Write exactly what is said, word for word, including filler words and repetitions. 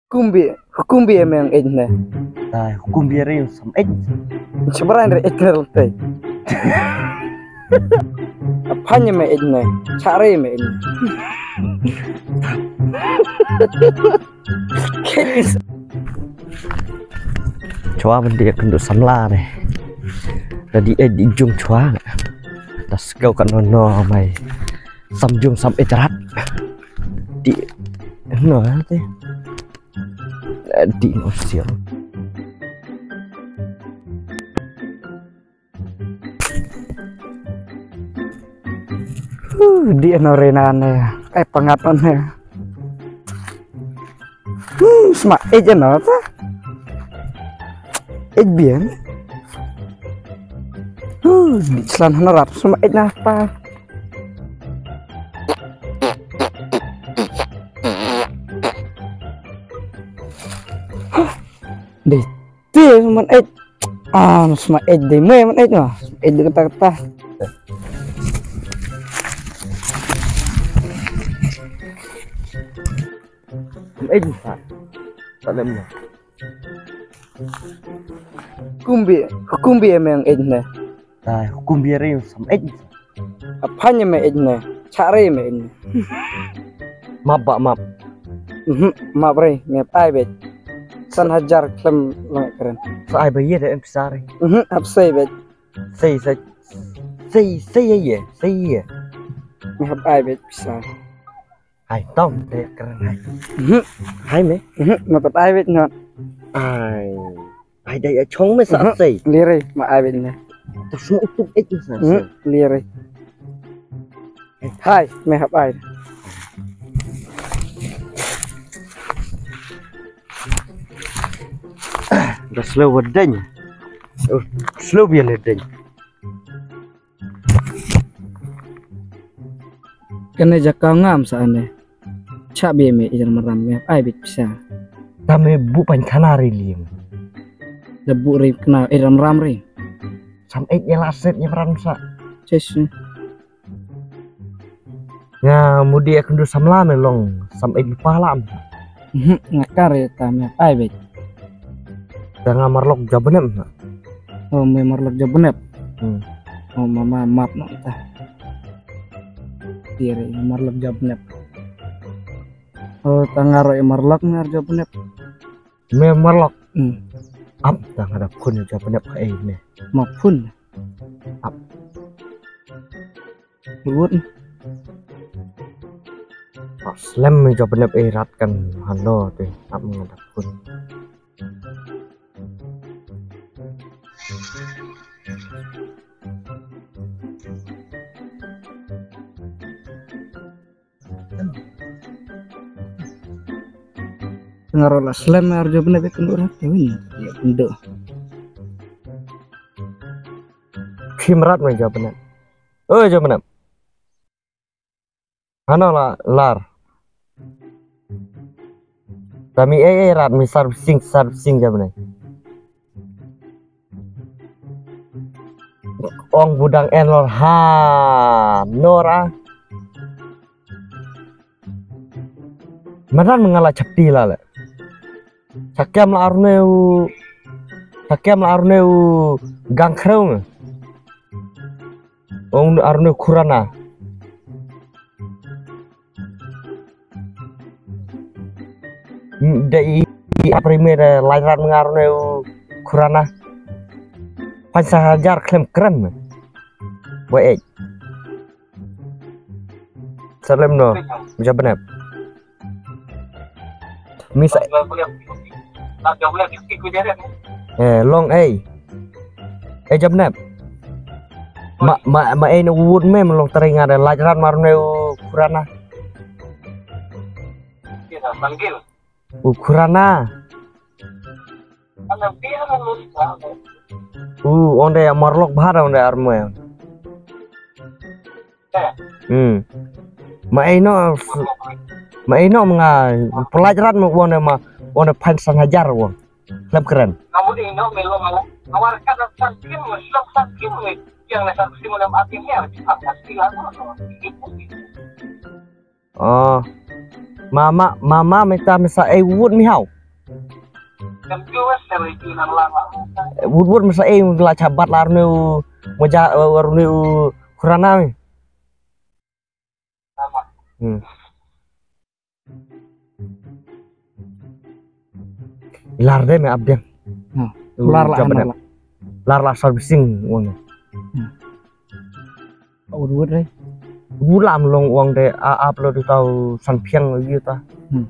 Kumbi, kumbi em yang ej ne. Dai, kumbi re sam ej. Seberan re ej ne te. Apanya me ej ne. Chare me ej ne. Chwa ban dei kynduh samla ne. Da dei ej dei jung chwa. Da skew kan no no mai. Sam jung sam ej rat. Dei no te. Dei no sial. Huh, dei no re na ne. Ai pangat no ne. Hmm, sma ej no ta. Ej biang. Huh, dei chlan hana rat sma ej na pa. Dei te man ej. Ah, sma ej dei me man ej no. Ej dei kata kata. Ej sa. Tak ada mana. Kumbi, kumbi em yang ej ne. Dai, kumbi re sam ej. Apanya me ej ne, chare me ej ne. Map ba map. Mhm, map re, me pai bet. San hajar klem long kren. Sa ai ba ye de em pisa re. Mhm, ap sei bet. Sei sei. Sei sei ye, sei ye. Me hap ai bet pisa. Hai tong de kren hai. Mhm. Hai me. Mhm, me pat ai bet not. Ai. Ai dai a chong me sa sei. Liri ma ai bin ne. Tu smu tu ek sa sei. Liri. Hai me hap ai. Da slow wa deng. Oh, slow biar le deng. Kane jaka ngam sa ane. Chak bia me iram ram me ai bit pisa. Tame bu pan khana ri lim. Da bu ri kena iram ram ri. Sam ek ya la set ya ram sa. Ches. Nga mudi ek ndu samla me long sam ek pa lam. Mhm, nga kar ïa ta me ai beit. Tang nga marlok jabnep na. Oh, me marlok jabnep. Hmm. Oh, mama map na ta. Tire marlok jabnep. Oh, tang nga roi marlok ngar jabnep. Me marlok. Hmm. Ap tang ada phun jabnep ka ei ne. Ma phun. Ap. Lut. Slem me jop nep ei rat kan hano te ap ngadap kun. Ngaro la slem ar jop nep kun ura te win. Ya kundo. Khim rat me jop nep. Oi jop nep. Hano la lar. Tami ei ei rat mi sar sing sar sing jam ne. Ong budang en lor ha nora. Madan mengala chapti la le. Sakem la arne u sakem la arne u gang khreu. Ong arne khurana. Da i apri me da lajran ngar ne khurana. Pansa hajar klem krem. Boy ek. Salem no. Jabenep. Misa. Eh, long ei. Eh, jam nep. Ma ma ma ei no wut me long tari nga da lajran mar ne u khurana. U khurana. U onde marlok bhara onde arme. Hmm. Ma ei no ma ei no nga pelajran mo won ma won phan san hajar won. Lem keren. Oh. Mama mama meta mesa ei wut mi hau. Wut wut masa eh la chabat la rnu maja rnu khurana. Hmm. Lar de me abdeng. Hmm. Lar la lar la servicing wang. Hmm. Wut wut re. Wulam long wang de a ap lo di tau san piang yu ta. Hmm.